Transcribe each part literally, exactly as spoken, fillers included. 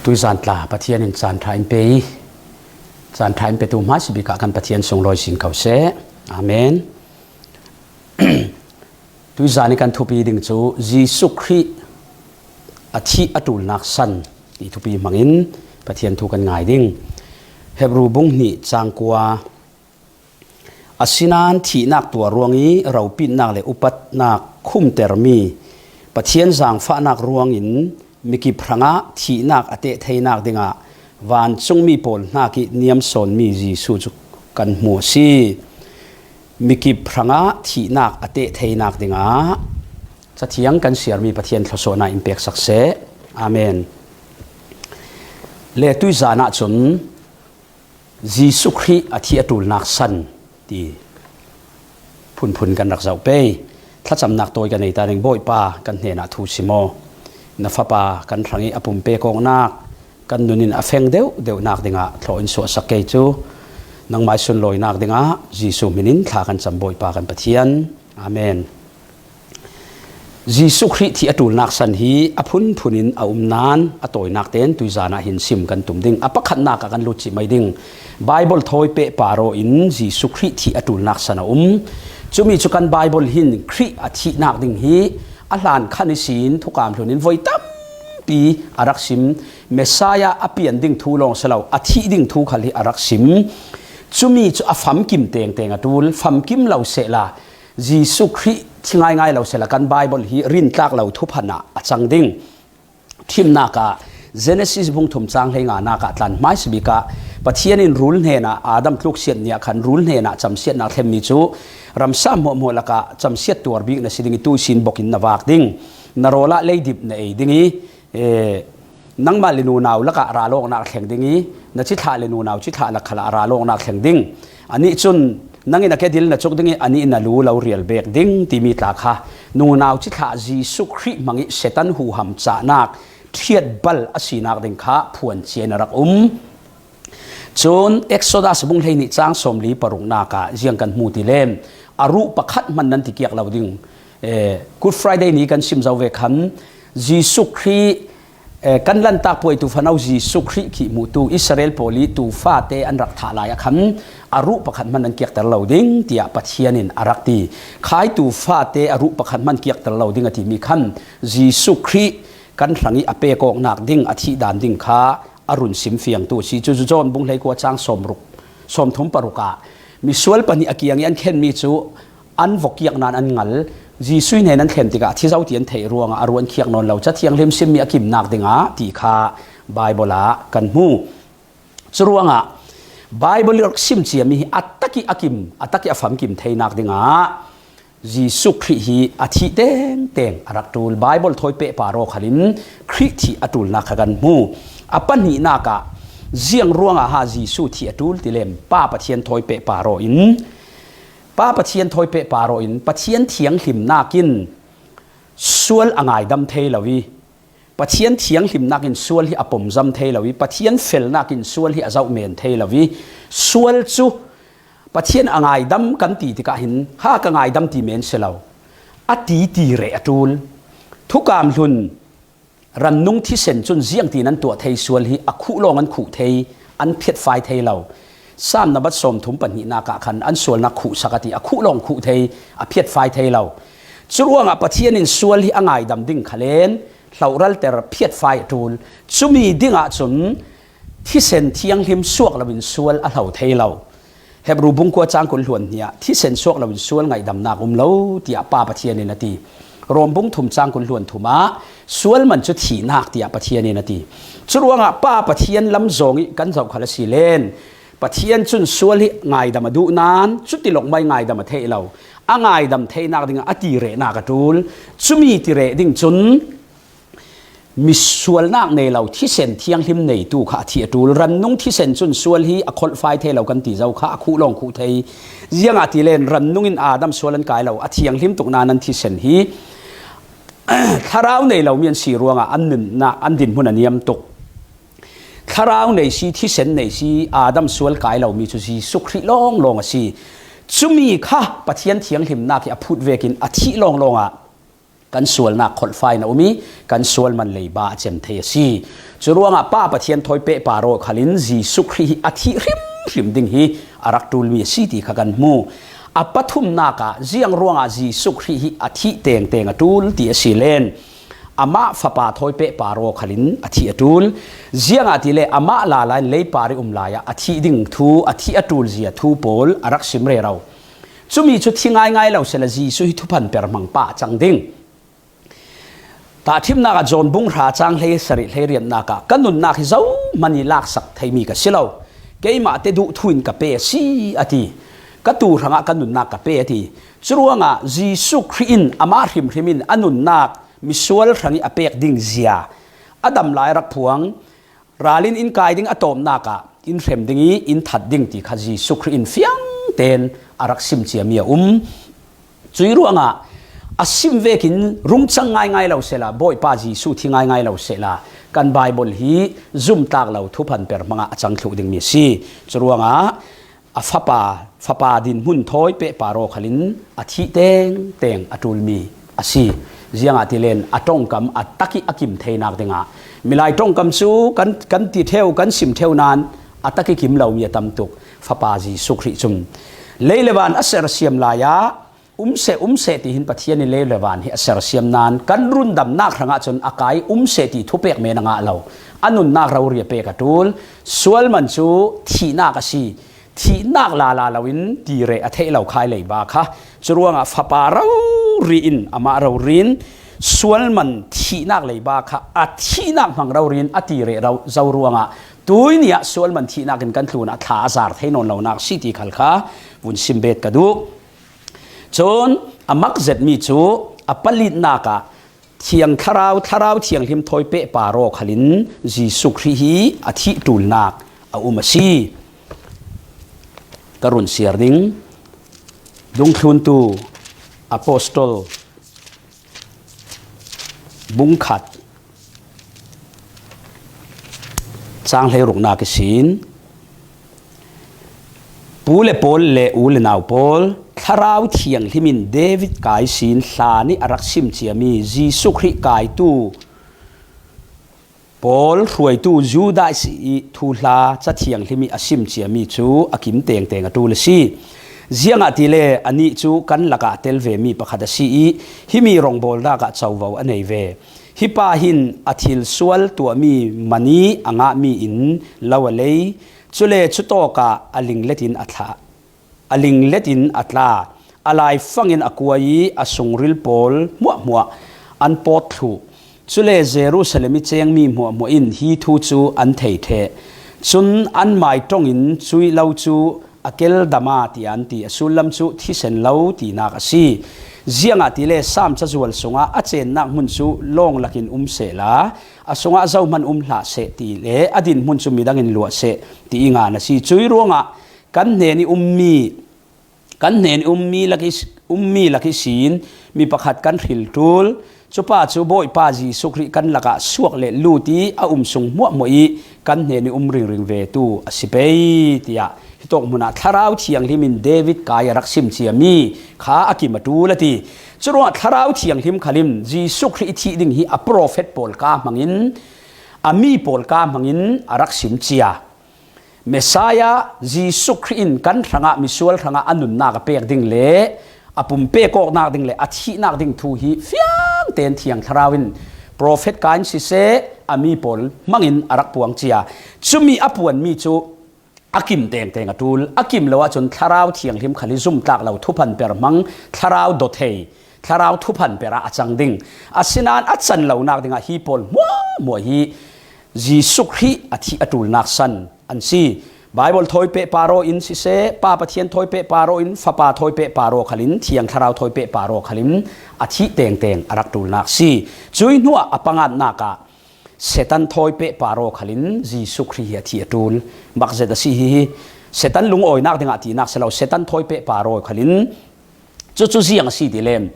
Tuizan tla Pathian in caan ṭha in pe i, caan ṭha in petu hmaisabik ah kan Pathian sunglawi sin ko seh. Amen. Tuizan i kan thupi ding cu Jesuh Khrih a thih a ṭulnak san ti thupi hmangin Pathian thu kan ngai ding. Hebru bung hnih cang kua. Asinain thihnak tuar ruang i ropitnak le upatnak khumtermi Pathian zaangfahnak ruangin mikip hrangah thihnak a teh theinak dingah vancungmi pawl hnak i niamsawnmi Jesuh cu kan hmu a si. Mikip hrangah thihnak a teh theinak dingah Cathiang kan siarmi Pathian thluasuahnak in peksak seh. Amen. Le tuizan ah cun Jesuh Khrih a thih a ṭulnak san ti phunphun kan rak zoh pei. Thlacamnak tawi kan ei ta ding, Bawipa kan hnenah thu sim aw. Na Fapa kan hrang i a pumpe kawknak kan nun in a feng deuh deuhnak dingah thlawh in suahsak kei cu. Nangmai sunlawinak dingah Jesuh hmin in thla kan cam, Bawipa kan Pathian. Amen. Jesuh Khrih thih a ṭulnak san hi a phunphun in a um nain a tawinak tein tuizan ah hin sim kan tum ding. A pakhatnak ah kan lut cih mai ding. Baibal thawi pehpar aw in Jesuh Khrih thih a ṭulnak san a um. Cumi cu kan Baibal hin Khrih a thihnak ding hi a hlan khan ihsin thukam hlun in voi tampi a rak sim. Messiah a pian ding thu lawng si lo, a thih ding thu khal hi a rak sim. Cumi cu a famkim tengteng a ṭul, famkim lo sehla, Jesuh Khrih thi ngaingai lo sehla kan Baibal hi rintlak lo thuphan ah a cang ding. Ṭhimnak ah Genesis bung thum cang hleinganak ah tlan hmaisabik ah Pathian in rul hnenah Adam tluksiat ni ah khan rul hnenah camsiatnak thlemmi cu ramsa hmuahhmuah lakah camsiat tuar bik na si ding i tuisin bok in na vak ding. Na rawl ah leidip na ei ding i, eh, nangmah le nunau lakah ralawknak thleng ding i, na cithlah le nunau cithlah lak khalah ralawknak thleng ding. Anih cun nang in a kedil na cuk ding i, anih in a lu lo rial bek ding timi tla kha nunau cithlah Jesuh Khrih hmang i Satan huham cahnak ṭhiat bal a sinak ding kha phuan cia in a rak um. Cun Exodus bung hleihnih cang sawmli paruknak ah ziang kan hmu ti lem, a ruh pakhat hman nan ti kiak lo ding. Eh, Good Friday ni kan sim zo ve khan Jesuh Khrih, eh, kan Lantak puai tu fano Jesuh Khrih khi hmuhtu Israel pawl i tu fate an rak thah lai ah khan a ruh pakhat hman nan kiakter lo ding tiah Pathian in a rak ti. Khai tu fate a ruh pakhat hman kiakter lo ding a timi khan Jesuh Khrih kan hrang i a pek awknak ding, a thih dan ding kha a run sim fiangtu a si. Cucu John bung hleikua cang sawmruk, sawmthum paruk ah misual pahnih a kiang i an khenmi cu an vok kiak nain an ngal. Jesuh hnen an thlen tikah a thi zo ti an theih ruangah a ruh an khiak nawn lo. Cathianghlim simmi a kimnak dingah ti kha Baibal ah kan hmu. Curuangah Baibal i rak sim ciami hi a tak i a kim, a tak i a famkim theinak dingah Jesuh Khrih hi a thih tengteng a rak ṭul. Baibal thawi pehpar aw khalin Khrih thih a ṭulnak kha kan hmu. A pahnihnak ah ziang ruangah ha Jesuh thih a ṭul ti lem, Pa Pathian thawi pehpar aw in, Pa Pathian thawi pehpar aw in Pathian thianghlimnak in sual a ngaidam thei lo i, Pathian thianghlimnak in sual hi a pomzam thei lo i, Pathian felnak in sual hi a zoh men thei lo i, sual cu Pathian a ngaidam kan ti tikah hin, ha ka ngaidam ti men si lo, a ti ti reh a ṭul. Thukam hlun, rannung thisen cun ziangtin an tuah thei, sual hi a khuh lawng an khuh thei, an phiatfai thei lo. Sam nabat sawmthum pahnihnak ah khan an sualnak khuhsak a ti, a khuh lawng khuh thei, a phiatfai thei lo. Curuangah Pathian in sual hi a ngaidam ding khalen hlohralter phiatfai a ṭul. Cumi dingah cun thisen thianghlim suak loin sual a hlo thei lo. Hebru bung kua cang kul hluan hnih ah thisen suak loin sual ngaihdamnak um lo, tiah Pa Pathian in a ti. Rom bung thum cang kul hluan thum ah sual man cu thihnak, tiah Pathian in a ti. Curuangah Pa Pathian lam zawng i kan zoh khal a si len, Pathian cun sual hi ngaidam a duh nain cuti lawng mai ngaidam a theih lo. A ngaidam theihnak dingah a ti rehnak a ṭul. Cumi ti reh ding cun misualnak nei lo, thisen thianghlim neitu kha a thih a ṭul. Rannung thisen cun sual hi a kholhfai thei lo kan ti zo kha a khuh lawng khuh thei. Ziangahtile rannung in Adam sual an kai lo, a thianghlim tuk nain an thisen hi thlarau nei lomi an si ruangah an nunnak, an dinhmun a niam tuk. Thlarau nei si, thisen nei si, Adam sual kai lomi cu Jesuh Khrih lawnglawng a si. Cumi kha Pathian thianghlimnak hi a phut vekin a thih lawnglawng ah kan sualnak kholhfa in a um i, kan sual man leiba a cem thei a si. Curuangah Pa Pathian thawi pehpar aw khalin Jesuh Khrih hi a thih hrimhrim ding hi a rak ṭulmi a si ti kha kan hmu. A pathumnak ah ziang ruangah Jesuh Khrih hi a thih tengteng a ṭul ti a si len, amah Fapa thawi pehpar aw khalin a thih a ṭul. Ziangahtile amah lala in leipar i um lai ah a thih ding thu, a thih a ṭul zia thu pawl a rak sim rero. Cumi cu thi ngaingai lo sehla Jesuh hi thuphan per hmang pa a cang ding. Tahṭhimnak ah John bung hra cang hlei sarih hlei riatnak ah, "Ka nunnak hi zohman i laksak theimi ka si lo. Keimah te duh thu in ka pe a si," a ti. "Ka tuu hrangah ka nunnak ka pe," a ti. Curuangah Jesuh Khrih in amah hrimhrim in a nunnak misual hrang i a pek ding zia a dam lai rak phuang, ral in in kai ding a tawpnak ah in hrem ding i in that ding ti kha Jesuh Khrih in fiang tein a rak sim ciami a um. Cui ruangah a sim vekin rung cang ngaingai lo sehla, Bawipa Jesuh thi ngaingai lo sehla, kan Baibal hi zumtlak lo thuphan per hmangah a cang thluh dingmi a si. Curuangah a Fapa, Fapa dinhmun thawi pehpar aw khalin a thih tengteng a ṭulmi a si. Ziangahtile a ṭongkam a tak i a kim theinak dingah, milai ṭongkam cu kan, kan ti ṭheu, kan sim ṭheu nain a tak i kim lomi a tam tuk. Fapa Jesuh Khrih cun lei le van a sersiam lai ah, um seh, um seh, tihin Pathian in lei le van hi a sersiam nain kan rundamnak hrangah cun a kai um seh ti thupek men a ngah lo. A nunnak rori a pek a ṭul. Sual man cu thihnak a si. Thihnak lala loin tireh a theih lo khai leiba kha. Curuangah Fapa rori in, amah rori in sual man thihnak leiba kha a thihnak hmang rori in a tireh zo ruangah tuini ah sual man thihnak in kan tlunah thla a zar thei nawn lonak si ti khal kha vun sim bet ka duh. Cun a mak zetmi cu a palitnak ah Thiang Thlarau, Thlarau Thianghlim thawi pehpar aw khalin Jesuh Khrih hi a thih ṭulnak a um a si. Ka run siar ding, Dungthluntu Apostol bung khat cang hleiruknak ihsin, Pu le pawl le u le nau pawl, Thlarau Thianghlim in David kai sin hlan i a rak sim ciami Jesuh Khrih kaitu pawl hruaitu Judas i thuhla Ca Thianghlim i a sim ciami cu a kim tengteng a ṭul a si. Ziangahtile anih cu kan lakah tel vemi pakhat a si i, himi rongbawlnak ah covo a nei ve. Hi pa hin a thil sual tuahmi man i a ngahmi in lo a lei, cule cutawkah a linglet in a thlah, a linglet in a tla, a laifang in a kuai i a sungril pawl hmuahhmuah an pawt thluh. Cule Jerusalem i cengmi hmuahhmuah in hi thu cu an thei ṭheh. Cun anmai ṭong in cuih lo cu a kel dam a tian ti a sullam cu thisen lo tinak a si. Ziangahtile Sam cazual sungah a cennak hmun cu lawng lakin um sehla, a sungah zohman um hlah seh ti le a dinhmun cu midang in luah seh ti i ngan a si. Cui ruangah kan hnen i ummi, kan hnen i ummi lak i, ummi lak ihsin mi pakhat kan hril ṭul. Cupa cu Bawipa Jesuh Khrih kan lakah suak le lut i a um sung hmuahhmuah i kan hnen i um ringring ve tu a si pei, tiah hitawk hmunah Thlarau Thianghlim in David kai a rak sim ciami kha a kim a ṭul a ti. Curuangah Thlarau Thianghlim khalin Jesuh Khrih i thih ding hi a profet pawl ka hmangin, a mi pawl ka hmangin a rak sim cia. Messiah Jesuh Khrih in kan hrangah, misual hrangah a nunnak a pek ding le a pumpek awknak ding le a thihnak ding thu hi fiang tein Thiang Thlarau in profet ka in siseh, a mi pawl hmangin a rak puang cia. Cumi a puanmi cu a kim tengteng a ṭul. A kim lo ahcun Thlarau Thianghlim khal hi zumtlak lo thuphan per hmang, Thlarau dawthei, Thlarau thuphan per ah a cang ding. Asinain a can lonak dingah hi pawl hmuahhmuah hi Jesuh Khrih a thih a ṭulnak san an si. Baibal thawi pehpar aw in siseh, Pa Pathian thawi pehpar aw in, Fapa thawi pehpar aw khalin, Thiang Thlarau thawi pehpar aw khalin a thih tengteng a rak ṭulnak si. Cui hnuah a pangatnak ah Satan thawi pehpar aw khalin Jesuh Khrih hi a thih a ṭul. Mak zet a si hihi. Satan lungawinak dingah tinak si lo, Satan thawi pehpar aw khalin, cucu ziang a si ti lem.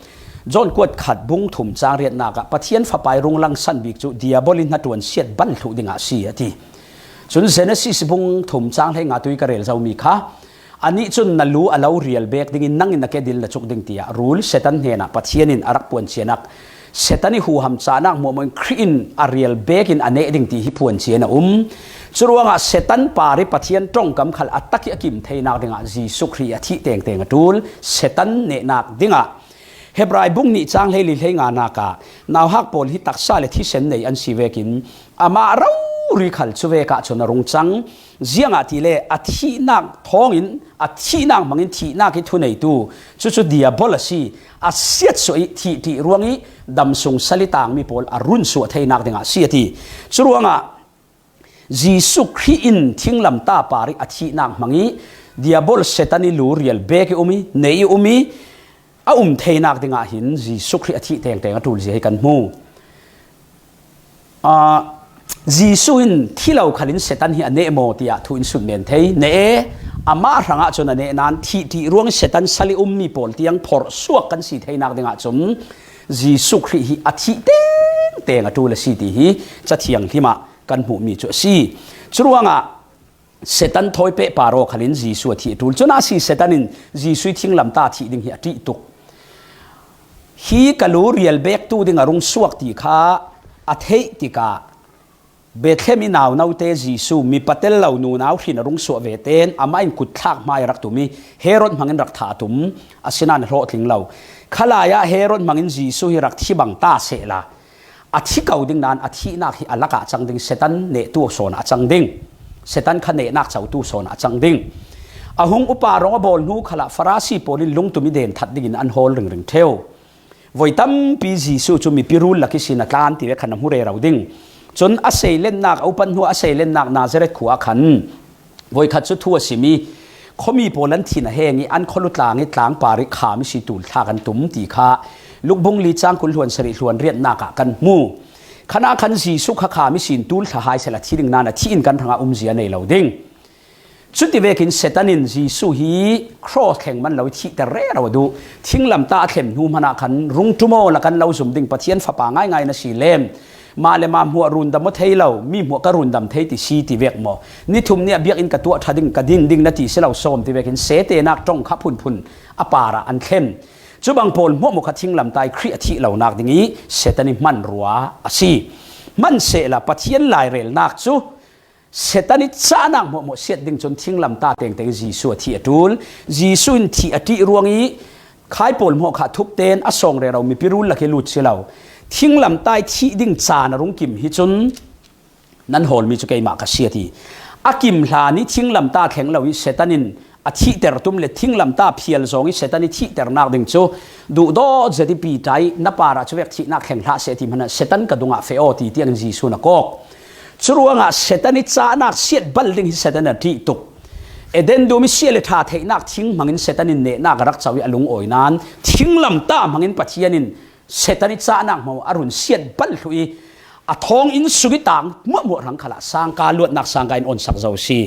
John kuat khat bung thum cang riatnak ah Pathian Fapa i rung langsan bik cu Diabol i hnaṭuan siat ban thluh dingah a si a ti. Cun Genesis bung thum cang hlei nga tui ka rel zomi kha, anih cun na lu a lo rial bek dingin nang in na kedil na cuk ding tiah rul Satan hnenah Pathian in a rak puan cianak Satan ih huham cahnak hmuahhmuah in Khrih in a rial bekin a neh ding ti hi phuan cian a um. Curuangah Satan par ih Pathian ṭongkam khal a tak ih a kim theinak dingah Jesuh Khrih a thih tengteng a ṭul. Satan nehnak dingah Hebrai bung nih cang hleili hleinganak ah nauhak pawl hi taksa le thisen nei an si vekin amah rori khal cuvek ahcun a rung cang. Ziangahtile a thihnak thawngin, a thihnak hmangin thihnak ih thuneitu cucu Diabol a si. A siatsuah ih thih ṭih ruangih damsung sal ih tangmi pawl a runsuah theinak dingah a si a ti. Curuangah Jesuh Khrih in thinglamtah par ih a thihnak hmangih Diabol Satan ih lu rial bek ih um ih, nei ih um ih, a um theinak dingah hin Jesuh Khrih a thih tengteng a ṭulzia hi kan hmu. Aa, Jesuh in thi lo khalin Satan hi a neh maw tiah thu in sut men thei. Neh e, amah hrangah cun a neh nain thih ṭih ruangih Satan sal ih ummi pawl tiang phorhsuak kan si theinak dingah cun Jesuh Khrih hi a thih tengteng a ṭul a si ti hi Ca Thianghlim ah kan hmuhmi cu a si. Curuangah Satan thawi pehpar aw khalin Jesuh a thih a ṭul. Cun a si Satan in Jesuh ih thinglamtah thih ding hi a ṭih tuk. Hi ka lu rial bektu ding a rung suak ti kha a theih tikah Bethlehem ih naunote Jesuh mipa tel lo nunau hrin a rung suah ve tein amah in kutthlak hmai a rak tum ih Herod hmangin rak thah a tum. Asinain a hlawhtling lo. Khalai ah Herod hmangin Jesuh hi rak thi bang ta sehla a thi ko ding nain a thihnak hi a lakah a cang ding, Satan nehtu sawn ah a cang ding, Satan kha nehnak cotu sawn ah a cang ding. A hung upa rong a bawl hnu khalah Farasi pawl in lungtum ih den that dingin an hawl ringring ṭheu. Voi tampi Jesuh cu mipi rul lak ihsin a tlan ti ve khan a hmu rero ding. Cun a seilennak, a upat hnu a seilennak Nazareth khua ah khan voikhat cu thu a sim ih, khuami pawl an thin a heng ih, an khualu tlang ih, tlang par ih kham ihsi tul thla kan tum ti kha Luk bung li cang kul hluan sarih hluan riatnak ah kan hmu. Khan ah khan Jesuh kha kham ihsin tul thla hai sehla thi ding nain a thih in kan hrangah umzia nei lo ding. Cuti vekin Satan in Jesuh hi cross thleng man lo ih thihter rero a duh. Thinglamtah a thlen hnu hmanah khan rung ṭum aw la kan lo zum ding, Pathian Fapa ngaingai na si lem. Mah le mah hmuah rundam aw thei lo, mi hmuah ka rundam thei ti si ti vek maw? Ni thum ni a biakinn ka tuah ṭha ding, ka din ding na ti si lo sawm ti vekin setenak ṭong kha phunphun a parah an thlen. Cubang pawl hmuahhmuah kha thinglamtah ih Khrih a thih lonak ding ih Satan ih hmanrua a si. Hmansehla Pathian lairelnak cu Satan ih cahnak hmuahhmuah siat ding cun thinglamtah tengteng Jesuh a thih a ṭul. Jesuh in thih a ṭih ruangih khai pawl hmuah kha a thup tein a sawng rero mipi rul lak hi lut si lo. Thinglamtah ih thih ding caan a rung kim hi cun nan hawlmi cu keimah ka si a ti. A kim hlan ih thinglamtah thleng lo ih Satan in a thihter tum le thinglamtah phial zawng ih Satan ih thihternak ding cu duhdawt zet ih Piter ih na parah cuvek thihnak thleng hlah seh ti hmanah Satan ka dungah feh aw ti tiangin Jesuh in a kawk. Curuangah Satan ih cahnak siat bal ding hi Satan a ṭih tuk. Eden dum ih sia le ṭha theihnak thing hmangin Satan in nehnak a rak co ih a lungawi nain thinglamtah hmangin Pathian in Satan ih cahnak hmang a run siat bal thluh ih a thawnginn sung ih tang hmuahhmuah hrang khalah sangka luatnak sangka in onsak zo a si.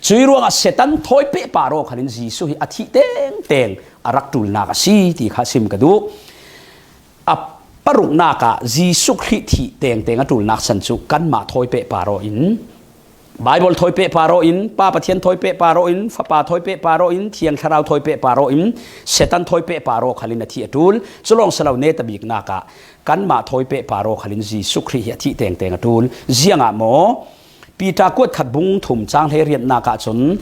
Cuih ruangah Satan thawi pehpar aw khalin Jesuh hi a thih tengteng a rak ṭulnak a si ti kha sim ka duh. A paruknak ah Jesuh Khrih thih tengteng a ṭulnak san cu kanmah thawi pehpar aw in Baibal thawi pehpar aw in, Pa Pathian thawi pehpar aw in, Fapa thawi pehpar aw in, Thiang Thlarau thawi pehpar aw in, Satan thawi pehpar aw khalin a thih a ṭul. Cu lawng si lo, netabiknak ah kanmah thawi pehpar aw khalin Jesuh Khrih hi a thih tengteng a ṭul. Ziangah maw? Piter kuat khat bung thum cang hleiriatnak ah cun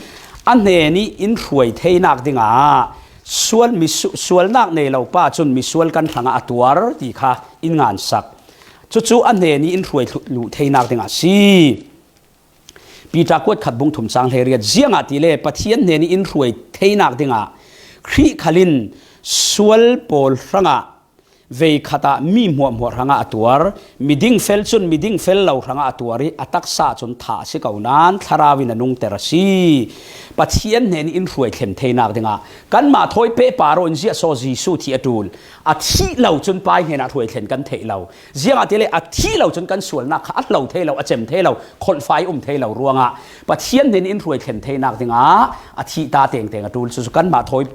a hnen ih in hruai theinak dingah sual, misu-, sualnak nei lo pa cun misual kan hrangah a tuar ti kha in ngansak. Cucu a hnen ih in hruai thlu-, luh theinak dingah a si. Piter kuat khat bung thum cang hleiriat, ziangahtile Pathian hnen ih in hruai theinak dingah Khrih khalin sual pawl hrangah veikhat ah mi hmuahhmuah hrangah a tuar, miding fel cun miding fel lo hrangah a tuar ih a taksa cun thah a si ko nain Thlarau in a nungter a si. Pathian hnen ih in hruai thlen theinak dingah kanmah thawi pehpar aw in ziahsaw Jesuh thih a ṭul. A thih lo cun Pa ih hnenah hruai thlen kan theih lo. Ziangahtile a thih lo cun kan sualnak kha a hlo thei lo, a cem thei lo, kholhfa ih um thei lo ruangah Pathian hnen in hruai thlen theinak dingah a thih ta tengteng a ṭul. Cucu kanmah thawi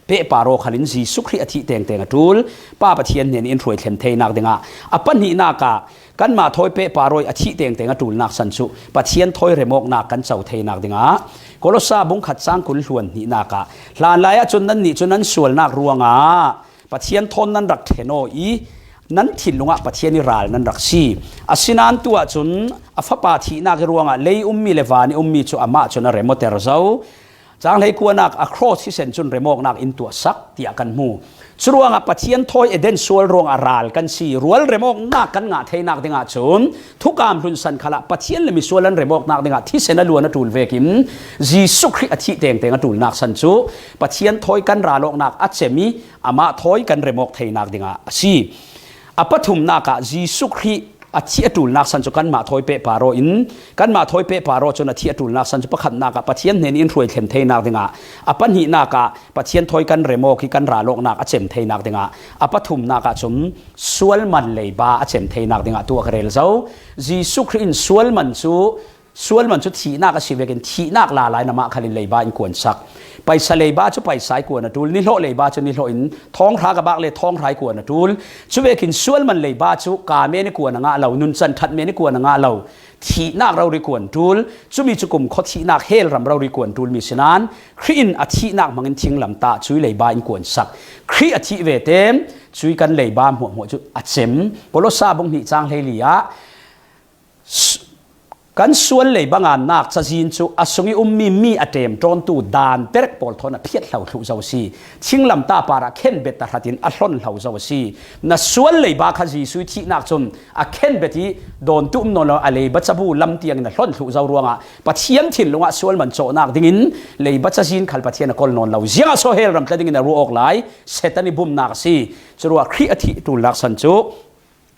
pehpar aw khalin Jesuh Khrih a thih tengteng a ṭul. Pa Pathian hnen in hruai thlen theinak dingah a pahnihnak ah kanmah thawi pehpar aw ih a thih tengteng a ṭulnak san cu Pathian thawi remawknak kan co theinak dingah Kolosa bung khat cang kul hluan hnihnak ah, hlanlai ahcun nannih cu nan sualnak ruangah Pathian thawn nan rak ṭhen aw ih Nan thinlungah Pathian ih ral nan rak si. Asinain tu ahcun a Fapa thihnak ih ruangah lei ummi le van ih ummi cu amah cun a rem awter zo. Cang hleikuanak a cross thisen cun remawknak in tuahsak tiah kan hmu. Curuangah Pathian thawi Eden sual ruangah ral kan si. Rual remawknak kan ngah theinak dingah cun thukam hlunsan khalah Pathian le misual an remawknak dingah thisen a luan a ṭul vekin Jesuh Khrih a thih tengteng a ṭulnak san cu Pathian thawi kan ral awknak a cem ih amah thawi kan remawk theinak dingah a si. A pathumnak ah Jesuh Khrih a thih a ṭulnak san cu kanmah thawi pehpar aw in, kanmah thawi pehpar aw cun a thih a ṭulnak san cu pakhatnak ah Pathian hnen in hruai thlen theinak dingah, a pahnihnak ah Pathian thawi kan remawk ih kan ral awknak a cem theinak dingah, a pathumnak ah cun sual man leiba a cem theinak dingah tu a ka rel zo. Jesuh Khrih in sual man cu sual man cu thihnak a si vekin thihnak lala in amah khal in leiba in kuansak. Paisa leiba cu paisa ih kuan a ṭul, nihlawh leiba cu nihlawh in, thawng hra ka bak le thawng hra ih kuan a ṭul. Cu vekin sual man leiba cu ka men ih kuan a ngah lo, nuncan ṭhat men ih kuan a ngah lo, thihnak rori kuan ṭul. Cumi cu kumkhua thihnak hell ram rori kuan ṭulmi sinain Khrih in a thihnak hmangin thinglamtah cuih leiba in kuansak. Khrih a thih ve tein cuih kan leiba hmuahhmuah cu a cem. Kolosa bung hnih cang hleili ah kan sual leiba ngannak cazin cu a sung ih ummi mi a ṭem ṭawntu dan perek pawl thawn a phiat hlo thluh zo a si. Thinglamtah parah khenbet tahratin a hlon hlo zo a si. Na sual leiba kha Jesuh ih thihnak cun a khenbet ih dawntu um nawn lo, a leiba cabu lam tiangin a hlon thluh zo ruangah Pathian thinlungah sual man cawhnak dingin leiba cazin khal Pathian a kol nawn lo. Ziangah so hell ram tla dingin a ruah awk lai? Satan ih bumnak a si. Curuah Khrih a thih ṭulnak san cu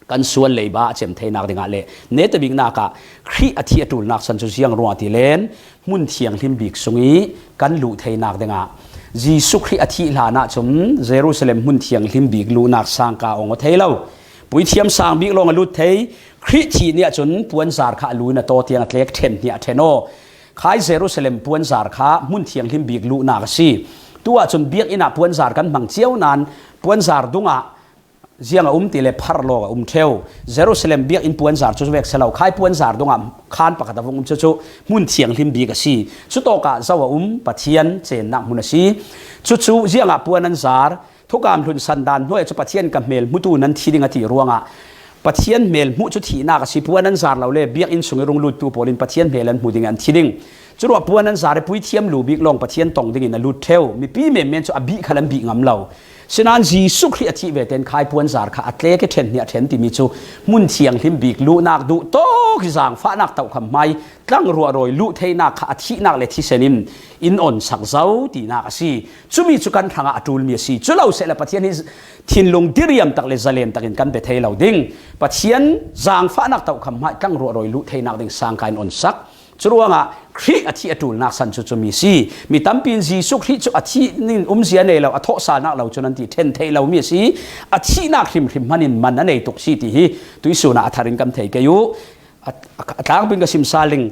kan sual leiba a cem theinak dingah le netabiknak ah Khrih a thih a ṭulnak san cu ziang ruangah ti len hmun thianghlim bik sungih kan luh theinak dingah Jesuh Khrih a thih hlan ahcun Jerusalem hmun thianghlim bik luhnak sangka awng aw thei lo. Puithiam sang bik lawng a lut thei. Khrih thih ni ahcun puanzar kha a lu in a taw tiang a tlek ṭhen hnih a ṭhen aw. Khai Jerusalem puanzar kha hmun thianghlim bik luhnak a si. Tu ahcun biakinn ah puanzar kan hmang cio nain puanzar dungah ziang a um ti le phar lawng a um ṭheu. Jerusalem biakinn puanzar cu vek si lo, khai puanzar dungah khaan pakhat a vung um cucu hmun thianghlim bik a si. Cutawkah zo a um Pathian cennak hmun a si. Cucu ziangah puan an zar? Thukam hlun san dan hnuai cu Pathian ka hmel hmutu nan thi ding a ti ruangah Pathian hmel hmuh cu thihnak a si. Puan an zar lo le biakinn sung ih rung luttu pawl in Pathian hmel an hmu ding an thi ding. Curuah puan an zar ih puithiam lu bik lawng Pathian tong dingin a lut ṭheu. Mipi menmen cu a bih khal an bih ngam lo. Sinain Jesuh Khrih a thih ve tein khai puanzar kha a tlek ih ṭhen hnih a ṭhen timi cu hmun thianghlim bik luhnak duh tawk ih zaangfahnak tohkham hmai tlangruah rawi luh theinak kha a thihnak le thisen in in onsak zo tinak a si. Cumi cu kan hrangah a ṭulmi a si. Cu lo sehla Pathian hi thinlung diriam tak le zalen takin kan pe thei lo ding. Pathian zaangfahnak tohkham hmai tlangruah rawi luh theinak ding sangka in onsak. Curuangah Khrih a thih a ṭulnak san cu cumi si. Mi tampi in Jesuh Khrih cu a thih nin umzia nei lo, a thawhsalnak lo cu nan ti ṭhen theih lomi a si. A thihnak hrimhrim hman in man a nei tuk si ti hi tuihsun ah a thar in kan thei kei uh. A, a, a tlangpi in ka simsal ding.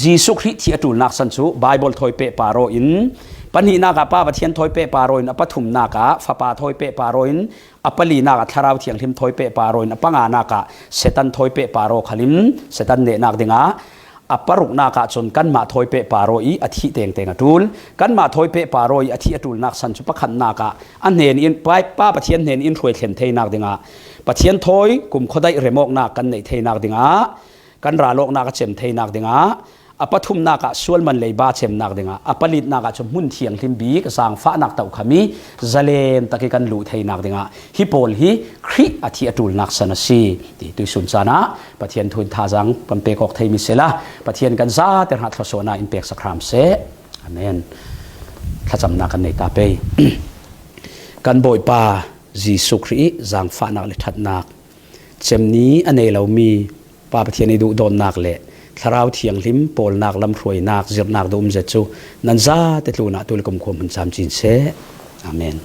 Jesuh Khrih thih a ṭulnak san cu Baibal thawi pehpar aw in, pahnihnak ah Pa Pathian thawi pehpar aw in, a pathumnak ah Fapa thawi pehpar aw in, a palinak ah Thlarau Thianghlim thawi pehpar aw in, a panganak ah Satan thawi pehpar aw khal in Satan nehnak dingah, a paruknak ah cun kanmah thawi pehpar aw ih a thih tengteng a ṭul. Kanmah thawi pehpar aw ih a thih a ṭulnak san cu pakhatnak ah a hnen in, Pa, Pa Pathian hnen in hruai thlen theinak dingah, Pathian thawi kumkhua daih remawknak kan neih theinak dingah, kan ral awknak a cem theinak dingah, a pathumnak ah sual man leiba cemnak dingah, a palitnak ah cu hmun thianghlim bik zaangfahnak tohkham ih zalen tak ih kan luh theinak dingah hi pawl hi Khrih a thih a ṭulnak san a si ti tuihsun caan ah Pathian thu in thazaang kan pek awk theimi sehla Pathian kan zate hrangah thluasuahnak in peksak hram seh. Amen. Thlacamnak kan nei ta pei. Kan Bawipa Jesuh Khrih ih zaangfahnak le ṭhatnak, cem ni a nei lomi Pa Pathian ih duhdawtnak le Thlarau Thianghlim pawlnak, lamhruainak, zirhnak duh um zet cu nan zate tlunah tu le kumkhua hmun camcin seh. Amen.